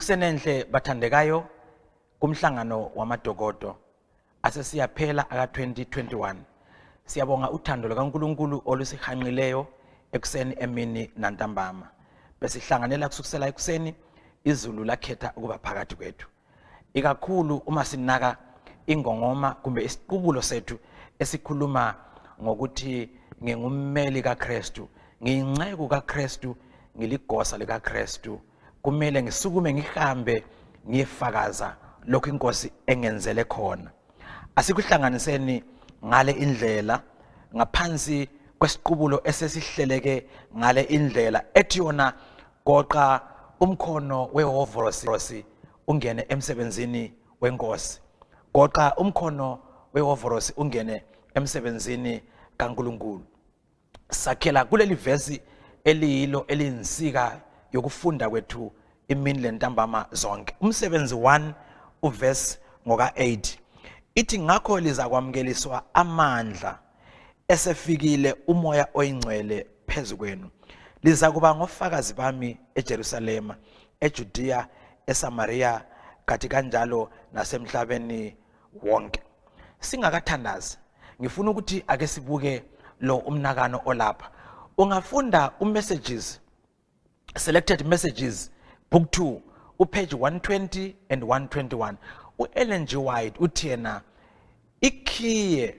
Kusenenhle bathandekayo kumhlangano wamadokodo asesiyaphela aka 2021. Siyabonga uthando likaNkulunkulu olusihanqileyo ekuseni emini nantambama. Besihlanganela kusukela ekuseni izulu lakhetha ukuba phakathi kwethu. Ikakhulu uma sinaka ingongoma kumbe isiqubulo sethu esikhuluma ngokuthi ngingummeli kaKristu, ngiyinceku kaKristu, ngiligosa likaKristu. Kumele ngisukume ngihambe ngiyefakaza lokho iNkosi engenzele khona. Asikuhlanganiseni ngale indlela ngaphansi kwesiqubulo esesihleleke ngale indlela ethi yona Goqa Umkhono Wehovorosi ungene emsebenzini WeNkosi. Goqa Umkhono Wehovorosi ungene emsebenzini kaNkulunkulu. Sakhela kuleli verse eliyilo elinsika yokufunda kwethu imini lentambama zonke. Umsebenzi 1 uverse ngoka 8 ithi ngakho liza kwamkeliswa amandla esefikile umoya oyingcwele phezukwenu. Liza kuba ngofakazi bami eJerusalema, eJudea, eSamaria, kathi kanjalo nasemhlabeni wonke. Singakathandazi, ngifuna ukuthi ake sibuke lo umnakano olapha. Ungafunda messages, selected messages, book 2, page 120 and 121. Ellen G. White uthena ikhiye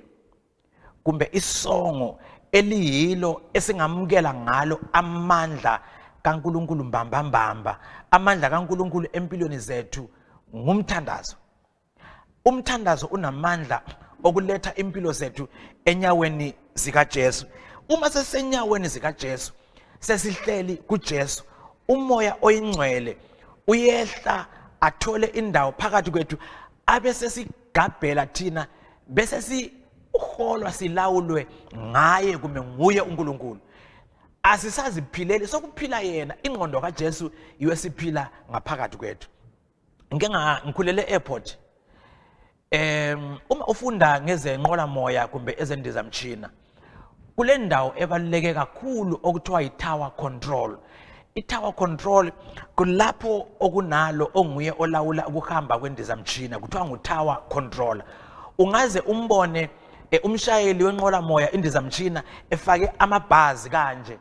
kumbe isongo eliyilo esingamukela ngalo amandla kaNkulunkulu mbamba, amandla kaNkulunkulu empilweni zethu ngumthandazo. Umthandazo unamandla okuletha impilo zethu enyaweni zikaJesu. Uma sesenyaweni zikaJesu, sesihleli kuJesu, umoya oyingcwele uyehla athole indawo phakathi kwethu, abe sesigabhela thina bese siholwa silawulwe ngaye kumbe nguye uNkulunkulu. Asisaziphileli sokuphila yena, ingqondo kaJesu iwesiphila ngaphakathi kwethu. Ngikhulele airport, uma ufunda ngezenqola moya kumbe ezendiza mtshina, kule ndawo ebaluleke kakhulu okuthiwa yi-tower control. I-tower control kulapho okunalo onguye olawula ukuhamba kwendiza mtshina, kuthiwa ngu-tower controller. Ungaze umbone umshayeli wenqola moya indiza mtshina efake amabhazi kanje,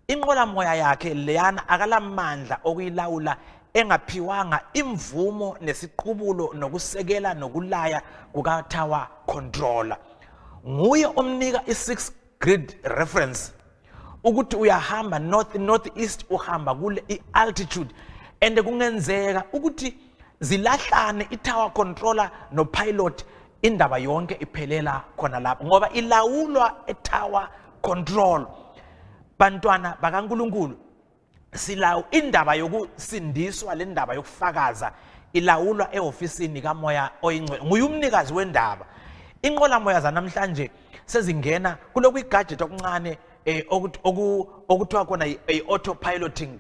inqola moya yakhe leyana akalamandla okuyilawula engaphiwanga imvumo nesiqubulo nokusekela nokulaya kuka-tower controller. Nguye omnika i-6 grid reference ukuthi uyahamba northeast, uhamba kule i-altitude, and kungenzeka ukuthi zilahlane i-tower controller no pilot, indaba yonke iphelela khona lapho ngoba ilawulwa e-tower control. Bantwana bakaNkulunkulu, silawu indaba yokusindiswa, le ndaba yokufakaza ilawulwa ehofisini kamoya oyingcwele, nguye umnikazi wendaba. Inqola moya zanamhlanje sezingena kuloku igadget okuncane okuthiwa khona i-autopiloting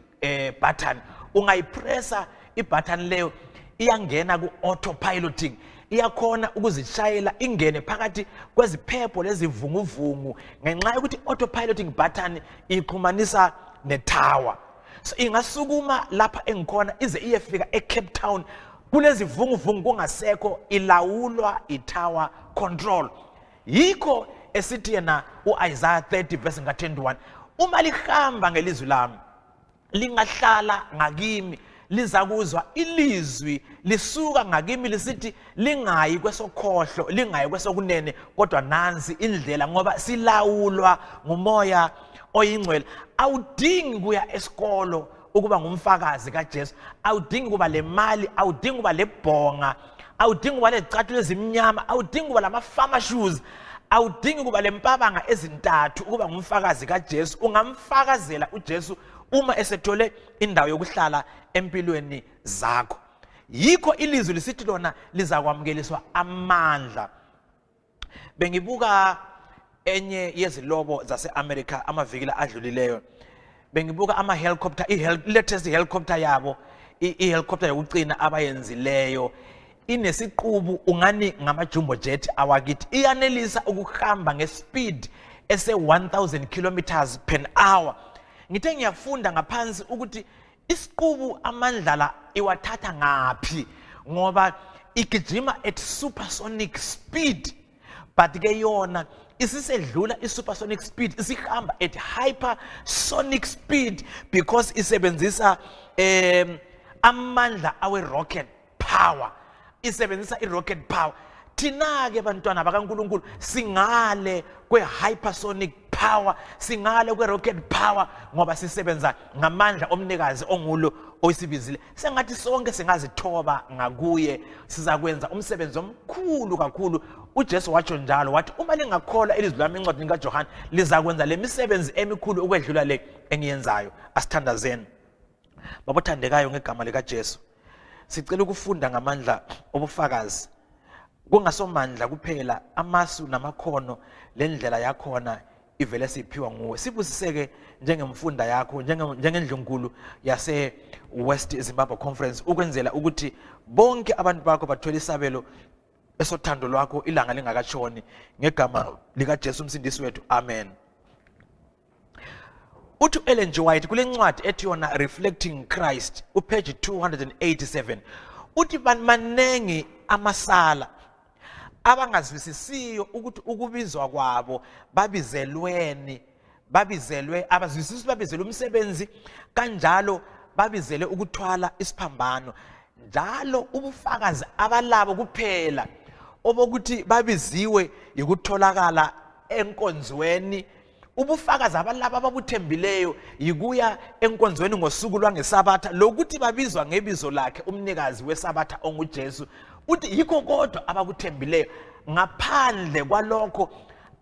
button. Ungayipressa i-button leyo iyangena ku-autopiloting, iyakhona ukuzishayela ingene phakathi kweziphepho lezivunguvungu ngenxa yokuthi autopiloting button ixhumanisa netower. So ingasukuma lapha engikhona ize iyefika eCape Town kulezi vunguvungu kungasekho, ilawulwa i-tower control. Yikho esithi yena uIsaiah 30 verse 21, uma lihamba ngelizwi lami lingahlala ngakimi, liza kuzwa ilizwi lisuka ngakimi lisithi lingayi kwesokhohlo, lingayi kwesokunene, kodwa nansi indlela, ngoba silawulwa ngumoya oyingcwele. Awudingi kuya esikolo ukuba ngumfakazi kaJesu, awudingi kuba le mali, awudingi kuba lebhonga, awudingi kuba lezicathulo ezimnyama, awudingi kuba lama-farmer shoes, awudingi kuba lempabanga ezintathu ukuba ngumfakazi kaJesu. Ungamfakazela uJesu uma esethole indawo yokuhlala empilweni zakho. Yikho ilizwi lisithi lona liza kwamkeliswa amandla. Bengibuka enye yezilobo zase-America amavikila adlulileyo, bengibuka ama-helicopter, latest helicopter yabo, i-helicopter yokucina abayenzileyo, inesiqubu ungani ngama-jumbo jet awakithi, iyanelisa ukuhamba ngespeed ese 1000 kilometers per hour. Ngithe ngiyafunda ngaphansi ukuthi isiqubu amandla la iwathatha ngaphi ngoba igijima at supersonic speed, but ke yona isisedlula i-supersonic speed, isihamba at hypersonic speed because isebenzisa amandla awe-rocket power, isebenzisa i-rocket power. Thina-ke bantwana bakaNkulunkulu singale kwe-hypersonic power, singale kwe-rocket power ngoba sisebenza ngamandla omnikazi ongulo oyisibizile. Sengathi sonke singazithoba ngakuye, sizakwenza umsebenzi omkhulu kakhulu. uJesu watsho njalo wathi uma lingakholwa ilizwi lami encwadini kaJohane lizakwenza le misebenzi emikhulu ukwedlula le engiyenzayo. Asithandazeni babothandekayo ngegama likaJesu, sicela ukufunda ngamandla obufakazi kungasomandla kuphela, amasu namakhono lendlela yakhona ivele siphiwa nguwe. Sibusiseke njengemfunda yakho, njengendlunkulu yase West Zimbabwe Conference, ukwenzela ukuthi bonke abantu bakho bathole isabelo esothando lwakho ilanga lingakatshoni, ngegama likaJesu umsindisi wethu, amen. Uthi Ellen G. White kule ncwadi ethi yona Reflecting Christ, upage 287, uthi manengi amasala abangazwisisiyo ukuthi ukubizwa kwabo babizelwe abazwisisi babizelwe umsebenzi, kanjalo babizele ukuthwala isiphambano. Njalo ubufakazi abalabo kuphela obokuthi babiziwe yikutholakala enkonzweni, ubufakazi abalabo ababuthembileyo yikuya enkonzweni ngosuku lwangesabatha lokuthi babizwa ngebizo lakhe umnikazi wesabatha onguJesu. Uthi yikho kodwa abakuthembileyo, ngaphandle kwalokho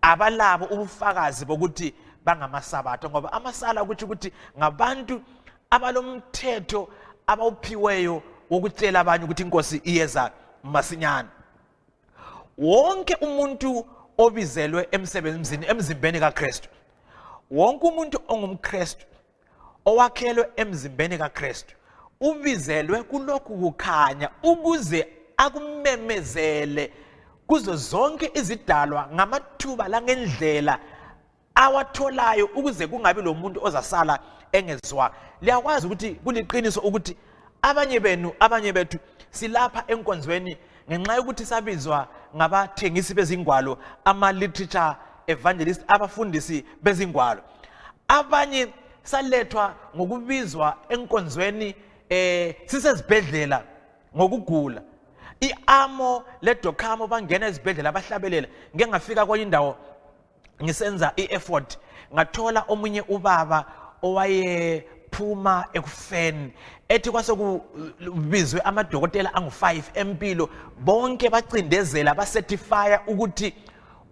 abalabo ubufakazi bokuthi bangamasabatha, ngoba amasala ukuthi ngabantu abalomthetho abawuphiweyo wokutshela abanye ukuthi inkosi iyeza masinyane. Wonke umuntu obizelwe emsebenzini emzimbeni kaKristu, wonke umuntu ongumKristu owakhelwe emzimbeni kaKristu ubizelwe kulokhu kukhanya ukuze akumemezele kuzo zonke izidalwa ngamathuba langendlela awatholayo, ukuze kungabi lo muntu ozasala engezwa. Liyakwazi ukuthi kuliqiniso ukuthi abanye bethu silapha enkonzweni ngenxa yokuthi sabizwa ngabathengisi bezingwalo, ama-literature evangelist, abafundisi bezingwalo. Abanye salethwa ngokubizwa enkonzweni sisezibhedlela ngokugula. I-amo ledokamo bangena ezibhedlela bahlabelela. Ngeke ngafika kwenye indawo ngisenza i-effort, ngathola omunye ubaba owayephuma ekufeni, ethi kwasekubizwe amadokotela angu-5 empilo, bonke bacindezela bacertifya ukuthi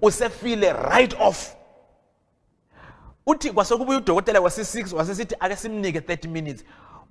usefile right off. Uthi kwasekubuya udokotela wasi-6 wasesithi ake simnike 30 minutes.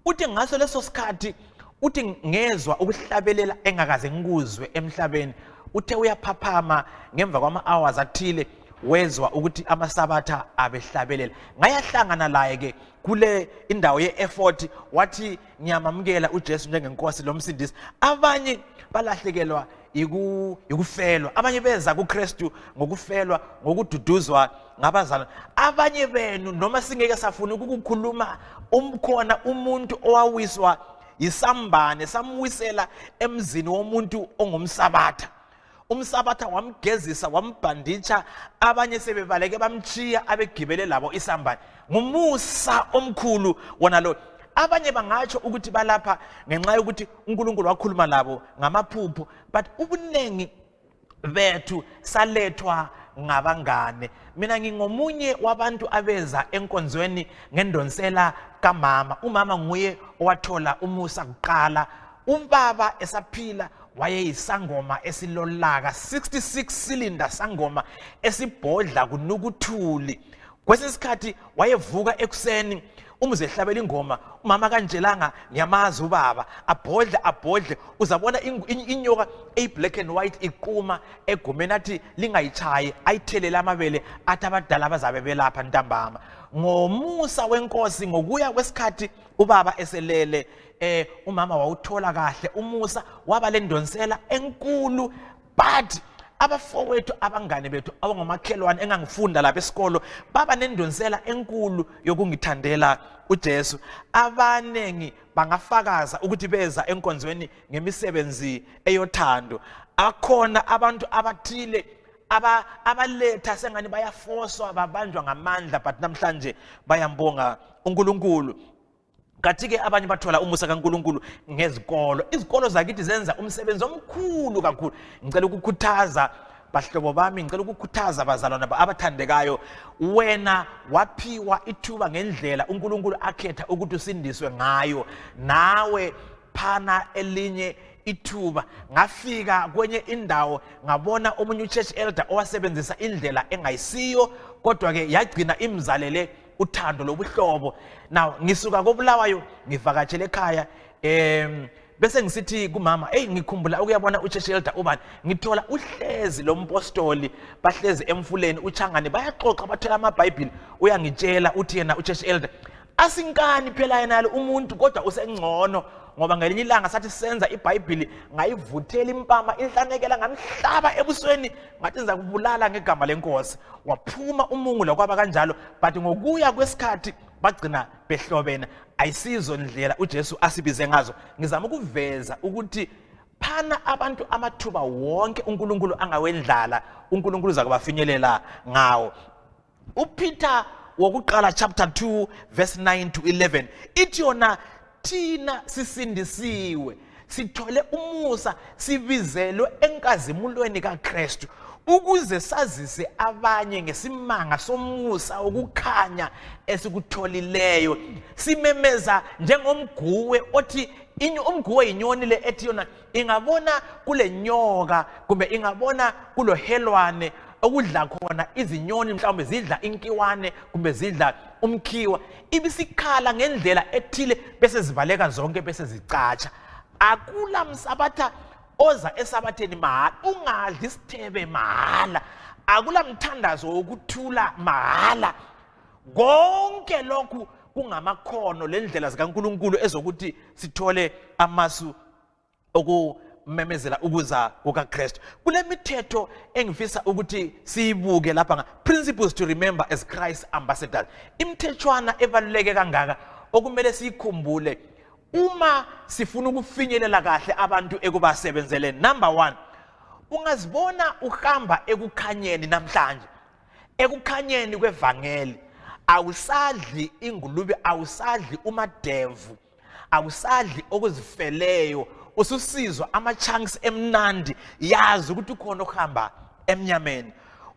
Uthi ngaso leso sikhathi uthi ngezwa ukuhlabelela engakaze ngikuzwe emhlabeni. Uthe uyaphaphama ngemva kwama-hours athile wezwa ukuthi amasabatha abehlabelela. Ngayahlangana laye ke kule indawo ye-effort, wathi ngiyamamukela uJesu njengenkosi lomsindisi. Abanye balahlekelwa yikufelwa, abanye beza kuKristu ngokufelwa, ngokududuzwa ngabazalwane. Abanye benu noma singeke safuna ukukukhuluma umkhona umuntu owawiswa yisambane samwisela emzini womuntu ongumsabatha. Umsabatha wamgezisa wambhanditsha, abanye sebebaleke bamchiya abegibele labo isambane. Ngumusa omkhulu wona lo. Abanye bangatsho ukuthi balapha ngenxa yokuthi uNkulunkulu wakhuluma labo ngamaphupho, but ubunengi bethu salethwa ngabangane. Mina ngingomunye wabantu abeza enkonzweni ngendonsela kamama. Umama nguye owathola umusa kuqala. Ubaba esaphila wayeyisangoma esilolaka, 66 cylinder sangoma esibhodla kunukuthuli. Kwesikhathi wayevuka ekuseni umuze ehlabela ingoma, umama kanjelanga ngiyamazi ubaba abhodle uzabona inyoka black and white iquma egomeni athi lingayichayi, ayithelele amabele athi abadala abazabe belapha ntambama. Ngomusa wenkosi ngokuya kwesikhathi ubaba eselele, umama wawuthola kahle umusa, waba lendonsela enkulu, but abafowethu abangane bethu abangomakhelwane engangifunda lapha esikolo baba nendonsela enkulu yokungithandela uJesu. Abanengi bangafakaza ukuthi beza enkonzweni ngemisebenzi eyothando. Akhona abantu abathile abaletha sengani bayafoswa babanjwa ngamandla, but namhlanje bayambonga uNkulunkulu. Kathi-ke abanye bathola umusa kaNkulunkulu ngezikolo. Izikolo zakithi zenza umsebenzi omkhulu kakhulu. Ngicela ukukhuthaza bahlobo bami, ngicela ukukhuthaza abazalwane abathandekayo, wena waphiwa ithuba ngendlela uNkulunkulu akhetha ukuthi usindiswe ngayo. Nawe phana elinye ithuba. Ngafika kwenye indawo ngabona omunye uchurch elder owasebenzisa indlela engayisiyo, kodwa ke yagcina imzalele uthando lobuhlobo. Now ngisuka koBulawayo ngivakatshele ekhaya, bese ngisithi kumama, ngikhumbula ukuyabona uchurch elder ubani, ngithola uhlezi lompostoli bahlezi emfuleni uChangane bayaxoxa bathola amaBhayibheli. Uyangitshela uthi yena uchurch elder asinkani phela yena lo umuntu, kodwa usengcono ngoba ngelinye ilanga sathi senza iBhayibheli ngayivuthela impama inhlanekela ngamhlaba ebusweni ngathi ngiza kubulala ngegama leNkosi. Waphuma umungu lokwaba kanjalo, but ngokuya kwesikhathi bagcina behlobena. Ayisizo ndlela uJesu asibize ngazo. Ngizama ukuveza ukuthi phana abantu amathuba wonke uNkulunkulu angawendlala, uNkulunkulu uzakubafinyelela ngawo. uPeter wokuqala chapter 2 verse 9 to 11 ithi yona thina sisindisiwe, sithole umusa, sibizelwe enkazimulweni kaKristu ukuze sazise abanye ngesimanga somusa ukukhanya esikutholileyo. Simemeza njengomguwe othi umguwe inyoni le ethi yona ingabona kule nyoka kumbe ingabona kulo helwane okudla khona izinyoni, mhlawumbe zidla inkiwane kumbe zidla umkhiwa, ibisikhala ngendlela ethile bese zivaleka zonke bese zicatsha. Akula msabatha oza esabatheni mahala, ungadli isithebe mahala, akula mthandazo wokuthula mahala. Konke lokhu kungamakhono lendlela zikaNkulunkulu ezokuthi sithole amasu okumemezela ukuza kukaKristu. Kule mithetho engifisa ukuthi siyibuke lapha, principles to remember as Christ ambassadors. Imithethwana ebaluleke kangaka okumele siyikhumbule uma sifuna ukufinyelela kahle abantu ekubasebenzeleni. Number 1, ungazibona uhamba ekukhanyeni namhlanje, ekukhanyeni kwevangeli, awusadli ingulube, awusadli umadevu, awusadli okuzifeleyo, ususizwa ama-chunks emnandi, yazi ukuthi ukhona ukuhamba emnyameni.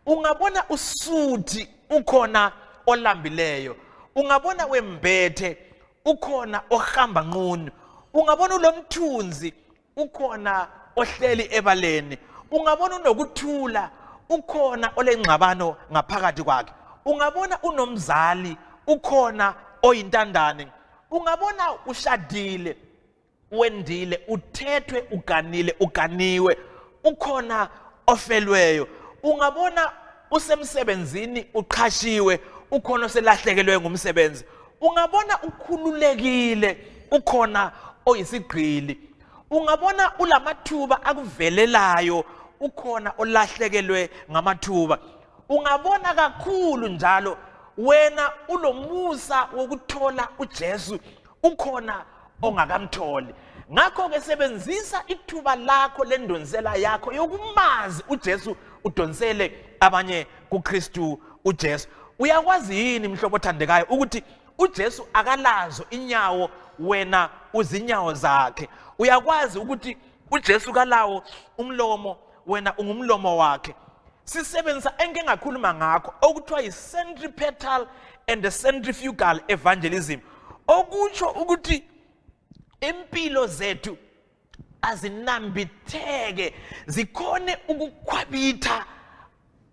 Ungabona usuthi ukhona olambileyo, ungabona wembethe ukhona ohamba nqunu, ungabona ulomthunzi ukhona ohleli ebaleni, ungabona unokuthula ukhona olengxabano ngaphakathi kwakhe, ungabona unomzali ukhona oyintandane, ungabona ushadile, wendile, uthethwe, uganile, uganiwe, ukhona ofelweyo, ungabona usemsebenzini uqhashiwe, ukhona oselahlekelwe ngumsebenzi, ungabona ukhululekile, ukhona oyisigqili, ungabona ulamathuba akuvelelayo, ukhona olahlekelwe ngamathuba, ungabona kakhulu njalo wena ulomusa wokuthola uJesu, ukhona ongakamtholi. Ngakho ke sebenzisa ithuba lakho lendonsela yakho yokumazi uJesu, udonsele abanye kuKristu uJesu. Uyakwazi yini mhlobo othandekayo ukuthi uJesu akalazo inyawo, wena uzinyawo zakhe? Uyakwazi ukuthi uJesu kalawo umlomo, wena ungumlomo wakhe? Sisebenzisa engingakhuluma ngakho okuthiwa yi-centripetal and the centrifugal evangelism, okutsho ukuthi impilo zethu azinambitheke, zikhone ukukhwabitha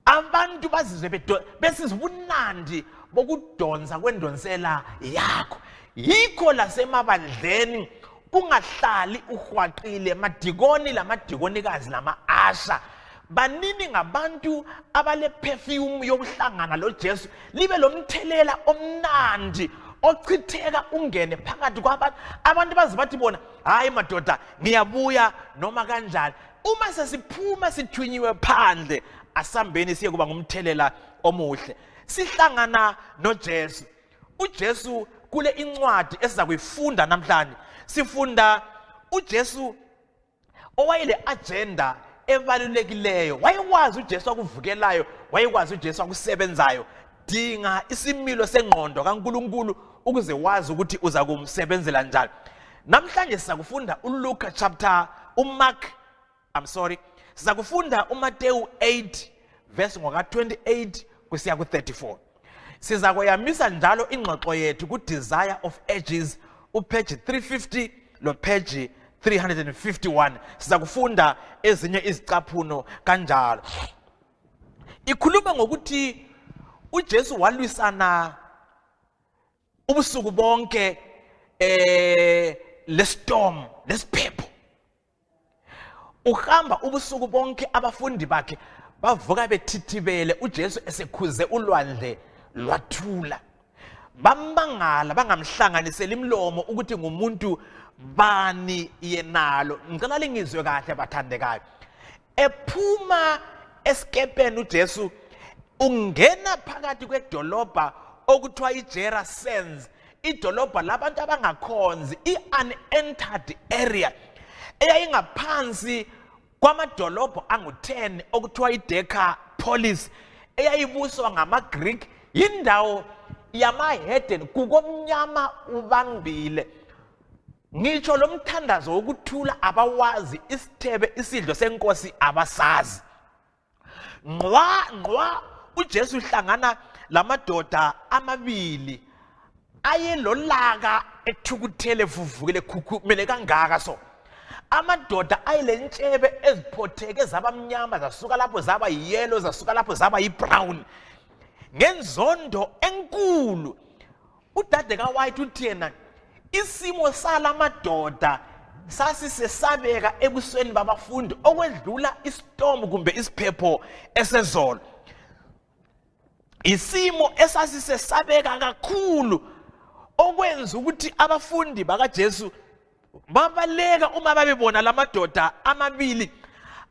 abantu bazizwe besizibunandi bokudonsa kwendonsela yakho. Yikho lasemabandleni ungahlali uhwaqile, madikoni lamadikonikazi lama-asha banini ngabantu abale perfume yokuhlangana loJesu, libe lomthelela omnandi ochitheka ungene phakathi kwabantu. Abantu bazibathi bona, hayi madoda ngiyabuya noma kanjani, uma sesiphuma sithunyiwe phandle asambeni siye kuba ngumthelela omuhle. Sihlangana noJesu. uJesu kule incwadi esiza kuyifunda namhlanje sifunda uJesu owayele agenda ebalulekileyo. Wayekwazi uJesu akuvukelayo, wayekwazi uJesu akusebenzayo. Dinga isimilo sengqondo kaNkulunkulu ukuze wazi ukuthi uza kumsebenzela njani. Namhlanje sizakufunda uLuka chapter sizakufunda uMateyu 8 verse ngoka 28 kusiya ku 34. Siza kuyamisa njalo ingxoxo yethu ku Desire of Ages upage 350 lo page 351. Siza kufunda ezinye izicaphuno kanjalo. Ikhuluma ngokuthi uJesu walwisana ubusuku bonke lestorm lesiphepho. Uhamba ubusuku bonke abafundi bakhe bavuka bethithibele uJesu esekhuze ulwandle lwathula. Bambangala bangamhlanganisela imlomo ukuthi ngumuntu bani yenalo. Ngicela lingizwe kahle bathandekayo. Ephuma esikepeni uJesu ungena phakathi kwedolobha okuthiwa iGerasenes, idolobha labantu abangakhonzi, i-unentered area eyayingaphansi kwamadolobho angu-10 okuthiwa iDecapolis eyayibuswa ngamaGreek. Yindawo yamaheden kukomnyama ubambile. Ngitsho lo mthandazo wokuthula abawazi, isithebe isidlo senkosi abasazi. Ngwa uJesu uhlangana lamadoda amabili ayelolaka ethukuthele vuvukile khukhumele kangaka so. Amadoda ayilentshebe eziphotheke zabamnyama zasuka lapho zaba yellow zasuka lapho zaba yibrown ngenzondo enkulu. Udade kaWhite uthi yena isimo salamadoda sasisesabeka ebusweni babafundi okwedlula istorm kumbe isiphepho esezolo. Isimo esasisesabeka kakhulu okwenza ukuthi abafundi bakaJesu babaleka uma babebona lamadoda amabili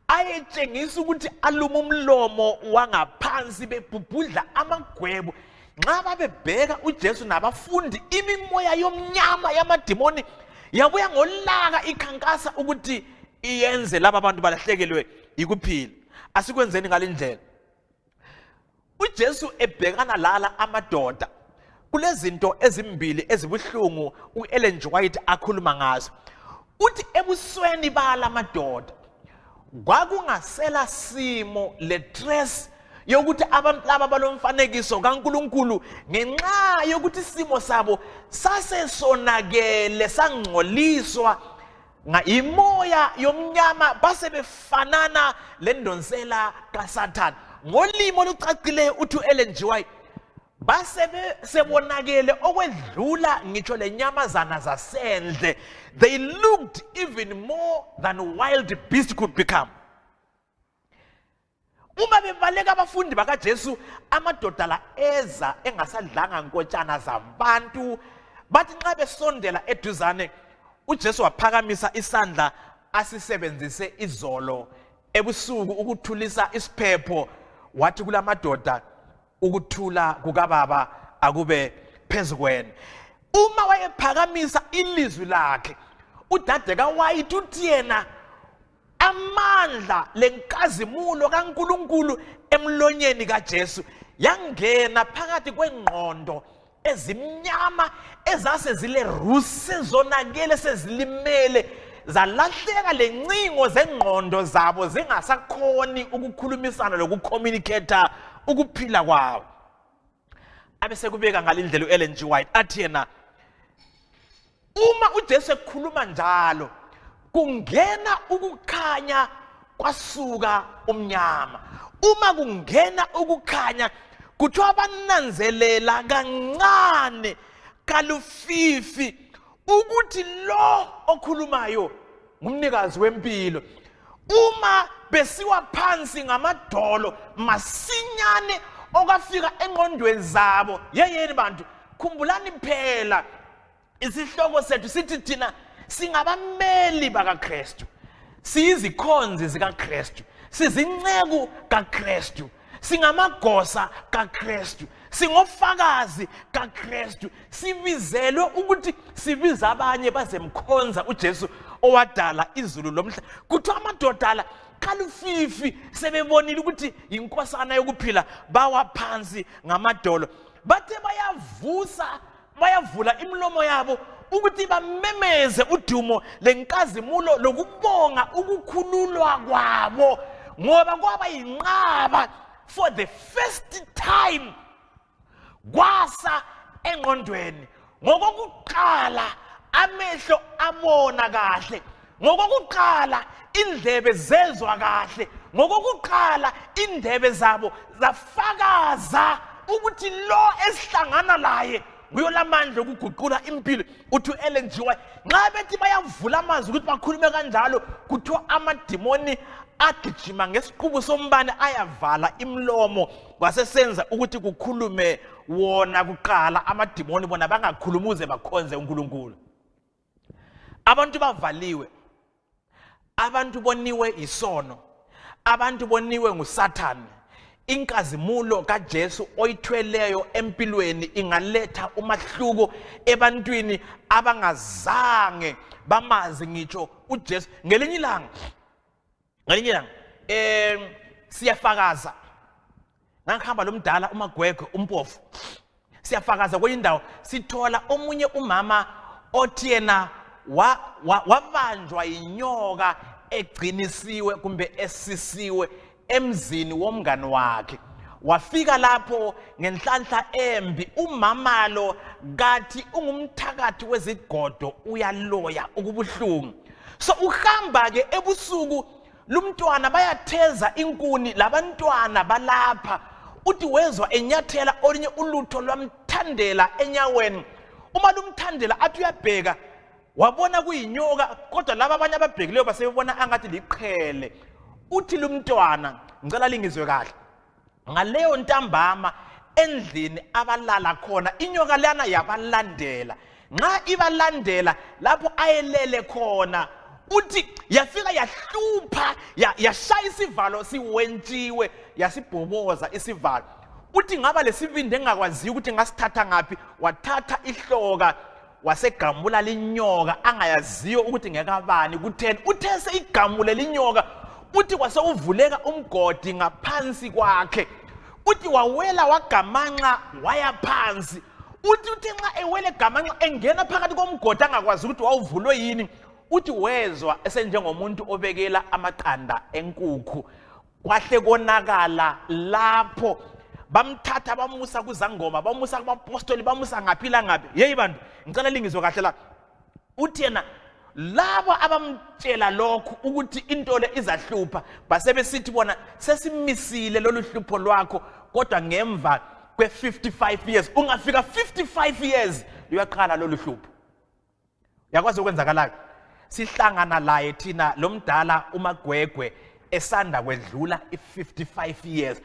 ayetshengisa ukuthi aluma umlomo wangaphansi bebhubhudla amagwebu. Nxa babebheka uJesu nabafundi imimoya yomnyama yamadimoni yabuya ngolaka ikhankasa ukuthi iyenze laba bantu balahlekelwe ikuphila. Asikwenzeni ngalindlela. uJesu ebhekana lala amadoda kulezinto ezimbili ezibuhlungu uEllen G. White akhuluma ngazo. Uthi ebusweni bala madoda kwakungasela simo lestress yokuthi abantu laba balomfanekiso kaNkulunkulu ngenxa yokuthi isimo sabo sasesonakele sangcoliswa imoya yomnyama base befanana lendonsela kaSathane. Ngolimo olucacileyo uthi uEllen G. White base sebonakele okwedlula ngitsho lenyamazana zasendle. They looked even more than wild beast could become. Uma bebaleka abafundi bakaJesu amadoda la eza engasadlanga nkotshana zabantu bathi nxa besondela eduzane uJesu waphakamisa isandla asisebenzise izolo ebusuku ukuthulisa isiphepho. Wathi kulamadoda ukuthula kukaBaba akube phezukwena. Uma wayephakamisa ilizwi lakhe udade kaWhite uthi yena amandla lenkazimulo kaNkulunkulu emlonyeni kaJesu yangena phakathi kwengqondo ezimnyama ezase zile rusi zonakele sezilimele zalahleka lencingo zengqondo zabo zingasakhoni ukukhulumisana lokucommunicate ukuphila kwabo. Abese kubeka ngalindlela uEllen G. White athi yena uma uJesu ekhuluma njalo kungena ukukhanya kwasuka umnyama. Uma kungena ukukhanya kuthiwa bananzelela kancane kalufifi ukuthi lo okhulumayo ngumnikazi wempilo. Uma besiwa phansi ngamadolo masinyane okafika engqondweni zabo. Yeyeni bantu khumbulani phela isihloko sethu sithi thina singabameli bakaKristu. siyizikhonzi zikaKristu, sizinceku kaKristu, singamagosa kaKristu, singofakazi kaKristu, sibizelwe ukuthi sibiza abanye bazemkhonza uJesu owadala izulu lomhlaba. Kuthiwa amadoda la kalufifi sebebonile ukuthi inkosana yokuphila bawa phansi ngamadolo, bathe bayavula imlomo yabo ukuthi bamemeze udumo lenkazimulo lokubonga ukukhululwa kwabo, ngoba kwaba yinqaba for the first time kwasa engqondweni. Ngokokuqala amehlo abona kahle, ngokokuqala indlebe zezwa kahle, ngokokuqala indebe zabo zafakaza ukuthi lo esihlangana laye nguyolamandla okuguqula impilo. Uthi Ellen G. White nxa bethi bayavula amazwi ukuthi bakhulume kanjalo, kuthiwa amadimoni agijima ngesiqubu sombane ayavala imlomo, kwasesenza ukuthi kukhulume wona kuqala amadimoni bona bangakhulumuze bakhonze uNkulunkulu. Abantu bavaliwe, abantu boniwe isono, abantu boniwe nguSathane. Inkazimulo kaJesu oyithweleyo empilweni ingaletha umahluko ebantwini abangazange bamazi ngitsho uJesu. Ngelinye ilanga siyafakaza, ngahamba lomdala umagwegwe umpofu, siyafakaza kwenye indawo sithola omunye umama othi yena wabanjwa inyoka egcinisiwe kumbe esisiwe emzini womngane wakhe. Wafika lapho ngenhlanhla embi, umama lo ngathi ungumthakathi wezigodo uyaloya ukubuhlungu. So uhamba ke ebusuku, lumntwana bayatheza inkuni, labantwana balapha, uthi wezwa enyathela olinye ulutho lwamthandela enyaweni. Uma lumthandela athi uyabheka wabona kuyinyoka, kodwa laba abanye ababhekileyo basebebona angathi liqhele. Uthi lumntwana, ngicela lingizwe kahle, ngaleyo ntambama endlini abalala khona inyoka lana yabalandela. Nxa ibalandela lapho ayelele khona, uthi yafika yahlupha, yashaya isivalo siwentiwe, yasibhoboza isivalo. Uthi ngaba lesibindi engakwaziyo ukuthi ngasithatha ngaphi, wathatha ihloka wasegamula linyoka angayaziyo ukuthi ngekabani kutheni. Uthe seyigamule linyoka, uthi kwase uvuleka umgodi ngaphansi kwakhe, uthi wawela wagamanxa waya phansi. Uthi nxa ewele gamanxa engena phakathi komgodi angakwazi ukuthi wawuvulwe yini, uthi wezwa esenjengomuntu obekela amaqanda enkukhu. Kwahle konakala lapho, bamthatha bamusa kuzangoma, bamusa kubapostoli, bamusa ngaphi langaphi. Yeyi bantu, ngicela lingizwe kahle la. Uthi yena labo abamtshela lokhu ukuthi into le izahlupha basebesithi bona sesimisile lolu hlupho lwakho, kodwa ngemva kwe-55 years, ungafika 55 years luyaqala lolu hlupho. Yakwazi ukwenzakala sihlangana laye thina lomdala umagwegwe esanda kwedlula i-55 years.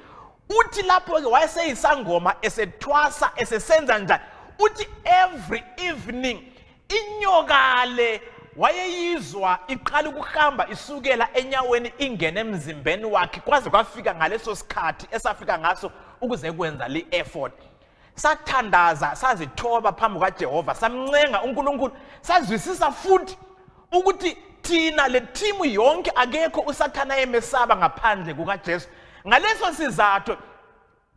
Uthi lapho ke wayeseyisangoma esethwasa esesenza njani, uthi every evening inyoka le wayeyizwa iqala ukuhamba isukela enyaweni ingene emzimbeni wakhe, kwaze kwafika ngaleso sikhathi esafika ngaso ukuze kwenza le effort. Sathandaza, sazithoba phambi kaJehova, samncenga uNkulunkulu, sazwisisa futhi ukuthi thina le team yonke akekho uSathane emesaba ngaphandle kukaJesu. Ngaleso sizathu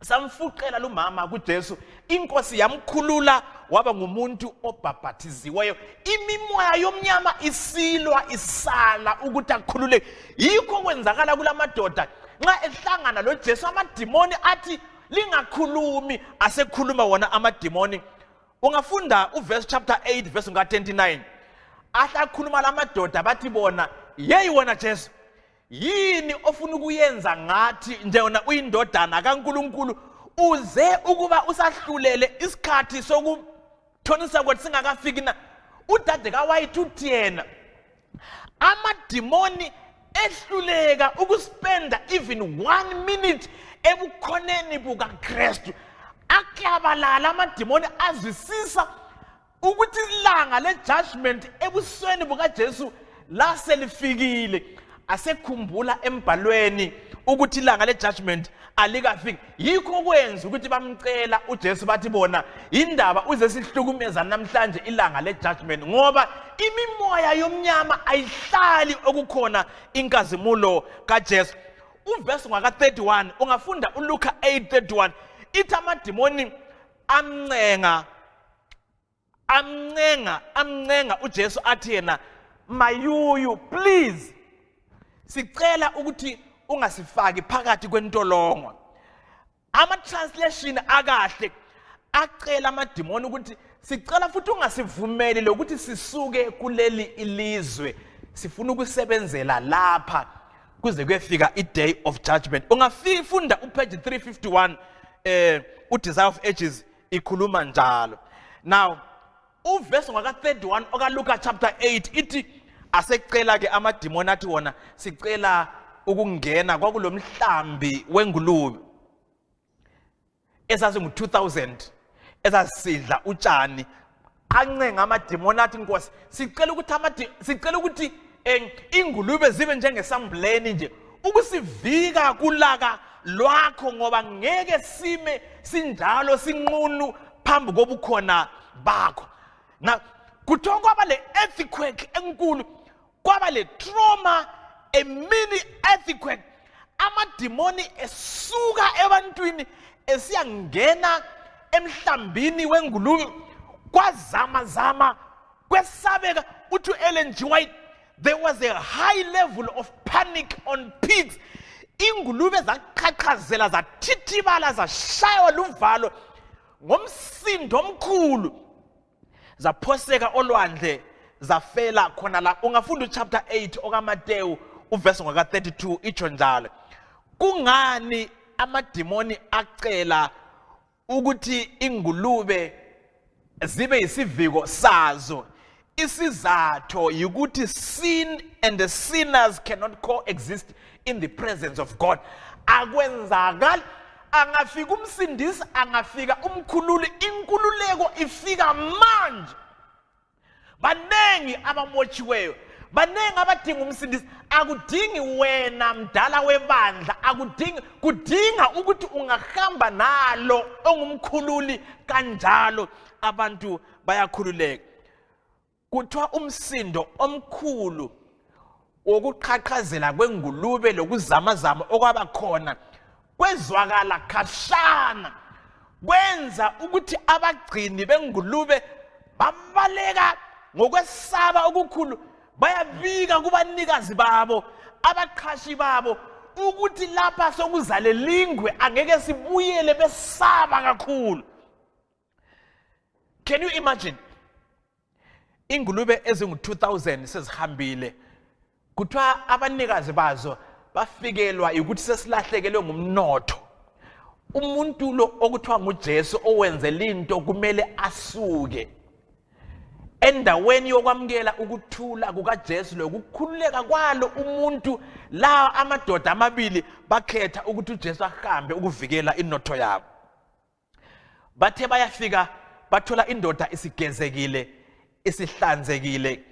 samfuqela lumama kuJesu, inkosi yamkhulula waba ngumuntu obhabhathiziweyo. Imimoya yomnyama isilwa isala ukuthi akhulule. Yikho kwenzakala kulamadoda nxa ehlangana loJesu, amadimoni athi lingakhulumi, asekhuluma wona amadimoni. Ungafunda uverse chapter 8 verse 29, ahlakhuluma lamadoda bathi bona, yeyi wena Jesu, yini ofuna ukuyenza ngathi njengona uyindodana kaNkulunkulu, uze ukuba usahlulele isikhathi sokuthonisa kwethu singakafiki na? Udade kaWhite uthi yena amadimoni ehluleka ukuspenda even 1 minute ebukhoneni bukaKristu, akabalala amadimoni azwisisa ukuthi ilanga le judgment ebusweni bukaJesu laselifikile. asekhumbula embhalweni ukuthi ilanga le-judgment alikafiki. Yikho kwenza ukuthi bamcela uJesu bathi bona indaba uze sihlukumeza namhlanje ilanga le-judgment ngoba imimoya yomnyama ayihlali okukhona inkazimulo kaJesu. Uverse ngaka 31 ungafunda uLuka 8:31 ithi amadimoni amncenga uJesu athi yena mayuyu please sicela ukuthi ungasifaki phakathi kwentolongwa. Ama-translation akahle acela amadimoni ukuthi sicela futhi ungasivumeli lokuthi sisuke kuleli ilizwe, sifuna ukusebenzela lapha kuze kuyefika i-day of judgment. Ungafunda upage 351 uDesire of Ages ikhuluma njalo. Now uverse ngaka 31 okaLuka chapter 8 ithi asecela ke amadimoni athi wona sicela ukungena kwakulomhlambi wengulube esasingu-2000 esasidla utshani. Ancenga amadimoni athi Nkosi sicela ukuthi ingulube zibe njengesambuleni nje ukusivika kulaka lwakho ngoba ngeke sime sinjalo sinqunu phambi kobukhona bakho. Na kuthiwa kwaba le earthquake enkulu, kwaba le trauma, a mini earthquake. Amadimoni esuka ebantwini esiyangena emhlambini wengulube kwazama kwesabeka. Uthi Ellen G. White, there was a high level of panic on pigs. Ingulube zaqhaqhazela zathithibala zashaywa luvalo ngomsindo omkhulu zaphoseka olwandle zafela khona la. Ungafunda chapter 8 okaMateyu uverse ngaka 32 itsho njalo. Kungani amadimoni acela ukuthi ingulube zibe isiviko sazo? Isizatho yikuthi sin and the sinners cannot coexist in the presence of God. Akwenzakala angafika umsindisi, angafika umkhululi, inkululeko ifika manje. Banengi abamotshiweyo, banengi abadinga umsindisi. Akudingi wena mdala webandla, kudinga ukuthi ungahamba nalo ongumkhululi kanjalo abantu bayakhululeka. Kuthiwa umsindo omkhulu wokuqhaqhazela kwengulube lokuzamazama okwaba khona kwezwakala khashana, kwenza ukuthi abagcini bengulube babaleka ngokwesaba okukhulu. Bayabika kubanikazi babo, abaqhashi babo ukuthi lapha sokuzale lingwe angeke sibuyele besaba kakhulu. Can you imagine? Ingulube ezingu-2000 sezihambile, kuthiwa abanikazi bazo bafikelwa ukuthi sesilahlekelwe ngumnotho. Umuntu lo okuthiwa nguJesu owenzela into kumele asuke endaweni yokwamukela ukuthula kukaJesu lokukhululeka kwalo umuntu. La amadoda amabili bakhetha ukuthi uJesu ahambe ukuvikela inotho yabo. Bathe bayafika bathola indoda isigezekile, isihlanzekile,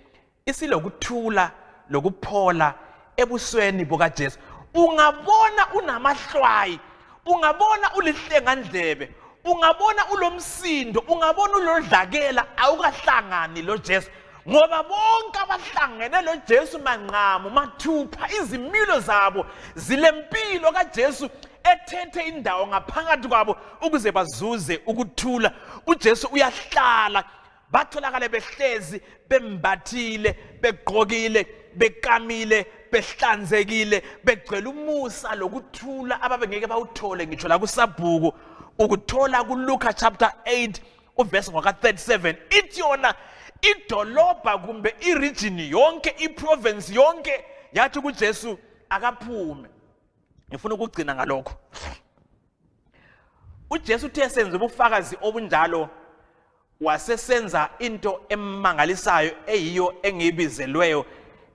isilokuthula lokuphola ebusweni bukaJesu. Ungabona unamahlwayi, ungabona ulihlengandlebe, ungabona ulomsindo, ungabona ulodlakela, awukahlangani lo Jesu. Ngoba bonke abahlangene lo Jesu manqamu mathupha, izimilo zabo zilempilo kaJesu ethethe indawo ngaphakathi kwabo ukuze bazuze ukuthula. uJesu uyahlala, batholakale behlezi, bembathile, begqokile, bekamile, behlanzekile, begcwele umusa lokuthula ababengeke bawuthole ngitsho la kuSabhuku. Ukuthola kuLuka chapter 8 uverse ngaka 37 ithi yona idolobha kumbe iregion yonke, iprovince yonke yathi kuJesu akaphume. Ngifuna ukugcina ngalokho. uJesu uthe senze ubufakazi obunjalo wasesenza into emangalisayo eyiyo engibizelweyo,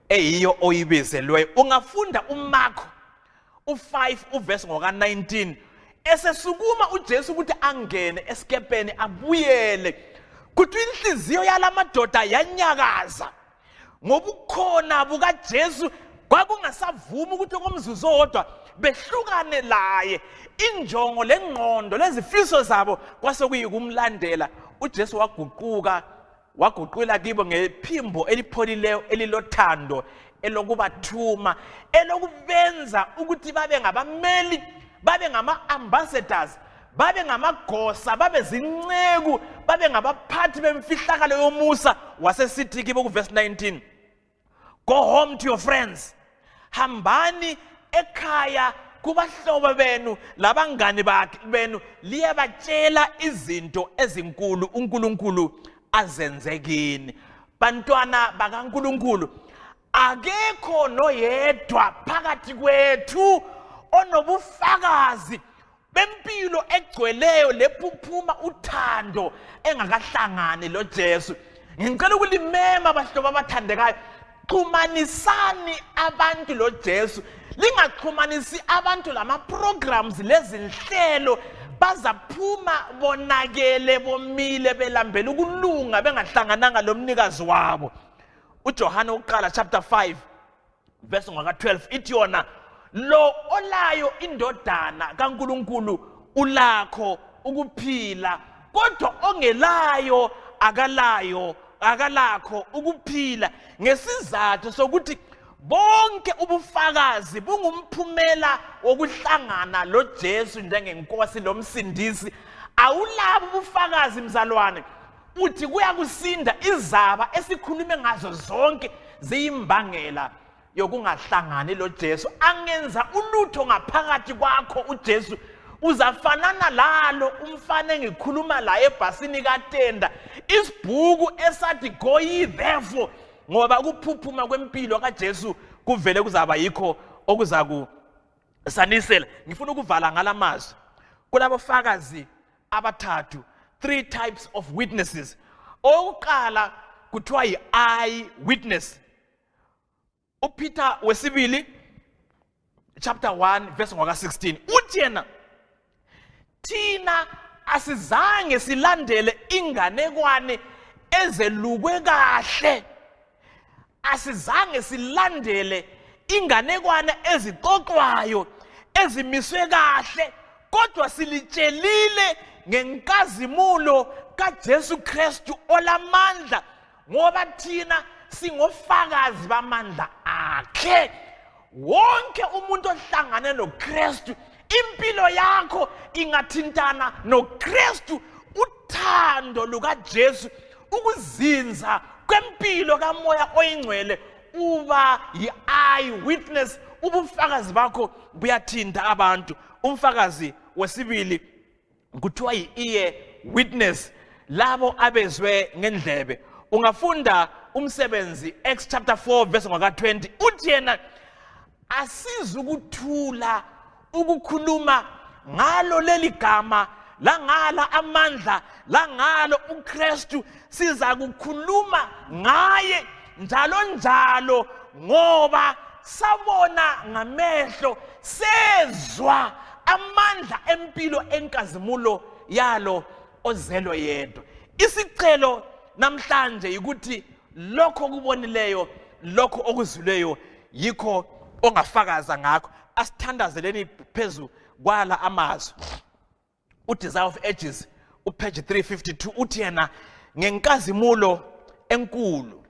eyiyo oyibizelweyo. Ungafunda uMarko u5 uverse ngoka 19 esesukuma uJesu ukuthi angene esikepeni abuyele. Kuthi inhliziyo yalamadoda yanyakaza ngobukhona bukaJesu kwakungasavumi ukuthi ngomzuzu odwa behlukane laye. Injongo lengqondo lezifiso zabo kwase kuyikumlandela. uJesu waguqula kibo ngephimbo elipholileyo elilothando, elokubathuma, elokubenza ukuthi babe ngabameli, babe ngama-ambassadors, babe ngamagosa, babe zinceku, babe ngabaphathi bemfihlakalo yomusa. Wasesithi kibo kuverse 19, go home to your friends. Hambani ekhaya kubahlobo benu labangani benu liyabatshela izinto ezinkulu uNkulunkulu azenze kini. Bantwana bakaNkulunkulu, akekho noyedwa phakathi kwethu onobufakazi bempilo egcweleyo lephuphuma uthando engakahlangani loJesu. Ngicela ukulimema bahlobo abathandekayo, xumanisani abantu loJesu. Lingaxhumanisi abantu lama programs lezinhlelo, bazaphuma bonakele bomile belambela ukulunga bengahlangananga lomnikazi wabo. uJohane uqala chapter 5 verse 12 ithi yona, lo olayo indodana kaNkulunkulu ulakho ukuphila, kodwa ongelayo akalakho ukuphila, ngesizathu sokuthi bonke ubufakazi bungumphumela wokuhlangana loJesu njengeNkosi lomsindisi. Awulabo ubufakazi mzalwane uthi kuyakusinda izaba esikhulume ngazo zonke ziyimbangela yokungahlangani loJesu. Angenza ulutho ngaphakathi kwakho uJesu, uzafanana lalo umfana engikhuluma la ebhasini kaTenda, isibhuku esathi go ye therefore, ngoba ukuphuphuma kwempilo kaJesu kuvele kuzaba yikho okuzakusanisela. Ngifuna ukuvala ngalamazwi kulabofakazi abathathu, 3 types of witnesses. Oqala kuthiwa yi-eye witness. uPeter wesibili chapter 1 verse 16 uthi yena, thina asizange silandele inganekwane ezelukwe kahle, asizange silandele inganekwane ezixoxwayo ezimiswe kahle, kodwa silitshelile ngenkazimulo kaJesu Kristu olamandla, ngoba thina singofakazi bamandla akhe. Wonke umuntu ohlangane noKristu, impilo yakho ingathintana noKristu. Uthando lukaJesu, ukuzinza kwempilo kamoya oyingcwele, uba yi-eye witness. Ubufakazi bakho buyathinta abantu. Umfakazi wesibili kuthiwa yi-ear witness, labo abezwe ngendlebe. Ungafunda umsebenzi Acts chapter 4 verse 20 uthi yena, asizukuthula ukukhuluma ngalo leli gama, langala amandla, langalo uKristu, siza kukhuluma ngaye njalo ngoba sabona ngamehlo, sezwa amandla empilo enkazimulo yalo ozelo yedwa. Isicelo namhlanje ukuthi lokho kubonileyo, lokho okuzwileyo yikho ongafakaza ngakho. Asithandazeleni phezu kwala amazwi. uDesire of Ages upage 352 uthi yena, ngenkazimulo enkulu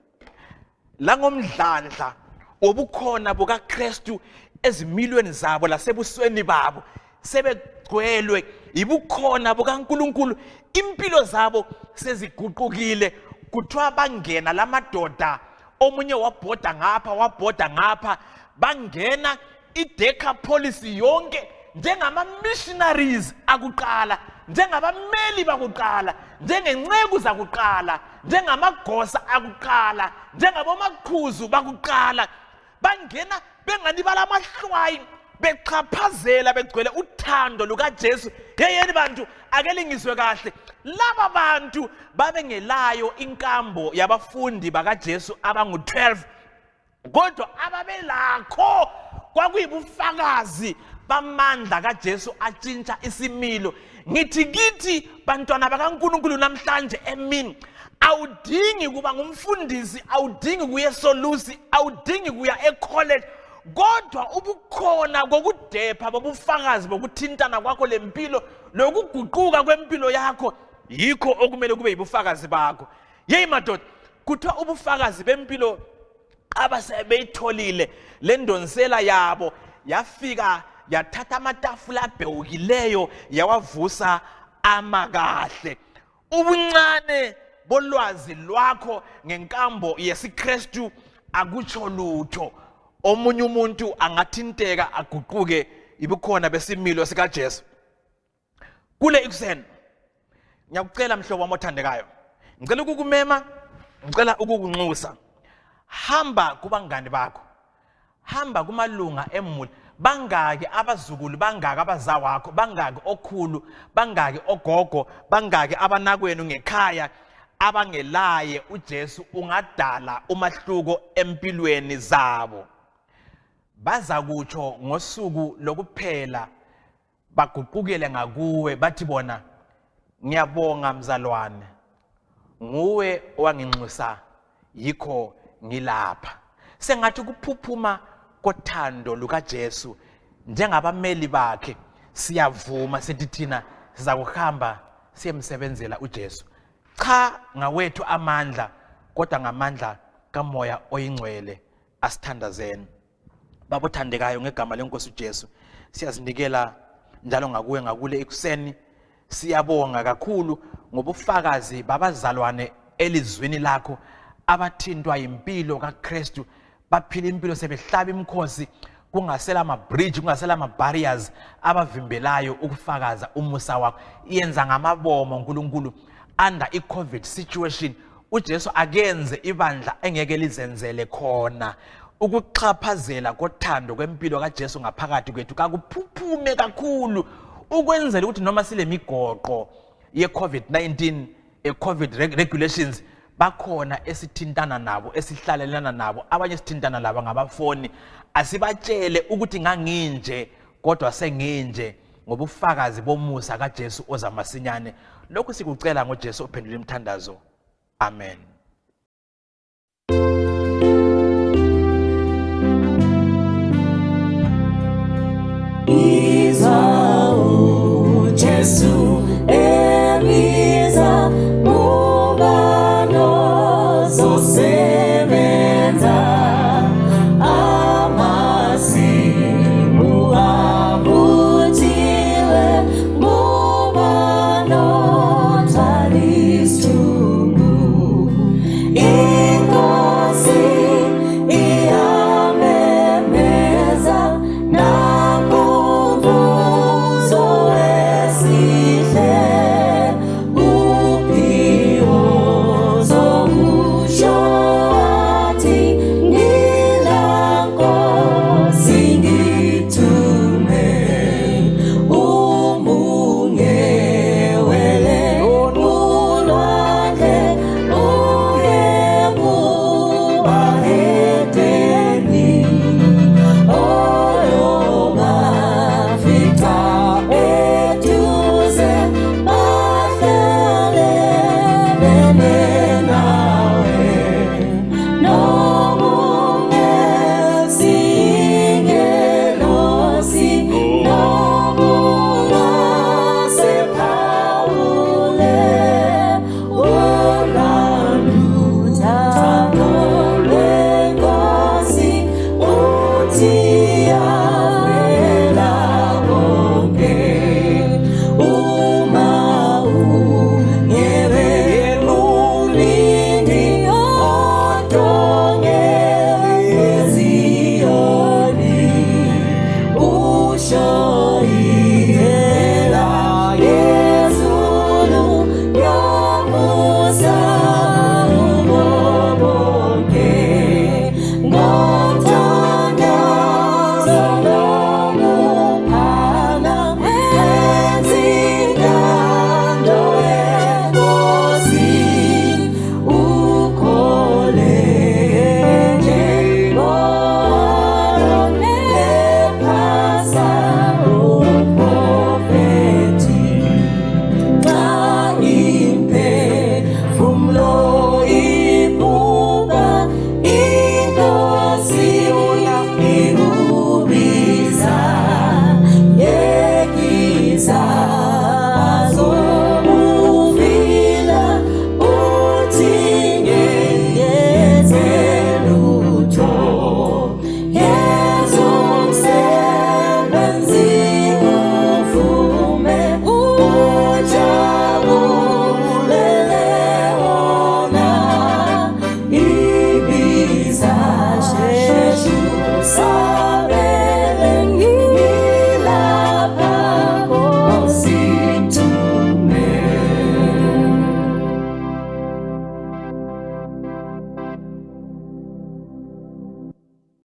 langomdlandla wobukhona bukaKristu ezimilweni zabo lasebusweni babo, sebegcwelwe ibukhona bukaNkulunkulu, impilo zabo seziguqukile. Kuthiwa bangena lamadoda, omunye wabhoda ngapha, bangena i-Decapolis yonke njengama-missionaries akuqala, njengabameli bakuqala, njengenceku zakuqala, njengamagosa akuqala, njengabomaqhuzu bakuqala. Bangena bengani balamahlwayi, bechaphazela begcwele uthando lukaJesu. Yeyeni bantu, akelingizwe kahle, laba bantu babengelayo inkambo yabafundi bakaJesu abangu-12, kodwa ababelakho kwakuyibufakazi bamandla kaJesu atshintsha isimilo. Ngithi kithi bantwana bakaNkulunkulu namhlanje emini, awudingi kuba ngumfundisi, awudingi kuya esolusi, awudingi kuya ecollege kodwa ubukhona kokudepha bobufakazi bokuthintana kwakho lempilo lokuguquka kwempilo yakho yikho okumele kube yibufakazi bakho. Yeyi madoda, kuthiwa ubufakazi bempilo abasebeyitholile le ndonsela yabo yafika yathatha amatafula abhewukileyo yawavusa amakahle. Ubuncane bolwazi lwakho ngenkambo yesiKristu akutsho lutho. Omunye umuntu angathinteka aguquke ibukhona besimilo sikaJesu. Kule ikuseni ngiyakucela mhlobo wami othandekayo, ngicela ukukumema, ngicela ukukunxusa. Hamba kubangani bakho, hamba kumalunga emuli. Bangaki abazukulu, bangaki abazawakho, bangaki okhulu, bangaki ogogo, bangaki abanakwenu ngekhaya abangelaye uJesu ungadala umahluko empilweni zabo. Baza kutsho ngosuku lokuphela baguqukele ngakuwe bathi bona, ngiyabonga mzalwane, nguwe owanginxusa yikho ngilapha. Sengathi kuphuphuma kothando lukaJesu njengabameli bakhe siyavuma sithi thina siza kuhamba siyemsebenzela uJesu. Cha ngawethu amandla, kodwa ngamandla kaMoya oyingcwele asithandazeni. Baba othandekayo, ngegama leNkosi uJesu siyazinikela njalo ngakuwe ngakule ekuseni. Siyabonga kakhulu ngobufakazi babazalwane elizwini lakho abathintwa impilo kaKristu, baphila impilo sebehlaba imkhosi, kungasela ama-bridge, kungasela ama-barriers abavimbelayo ukufakaza umusa wakho. Iyenza ngamabomo uNkulunkulu under i-COVID situation. uJesu akenze ibandla engeke lizenzele khona. Ukuxhaphazela kothando kwempilo kaJesu ngaphakathi kwethu kakuphuphume kakhulu, ukwenzela ukuthi noma sile migoqo ye-COVID-19, COVID regulations, bakhona esithintana nabo, esihlalelana nabo, abanye sithintana labo ngabafoni. Asibatshele ukuthi nganginje kodwa senginje ngobufakazi bomusa kaJesu ozamasinyane. Lokhu sikucela ngoJesu ophendula imthandazo. Amen. Jesu ebiza mubano zosebenza amasimu avuthiwe mubano talisungu inkosi iyamemeza nakumvuzo Ibu WeNkosi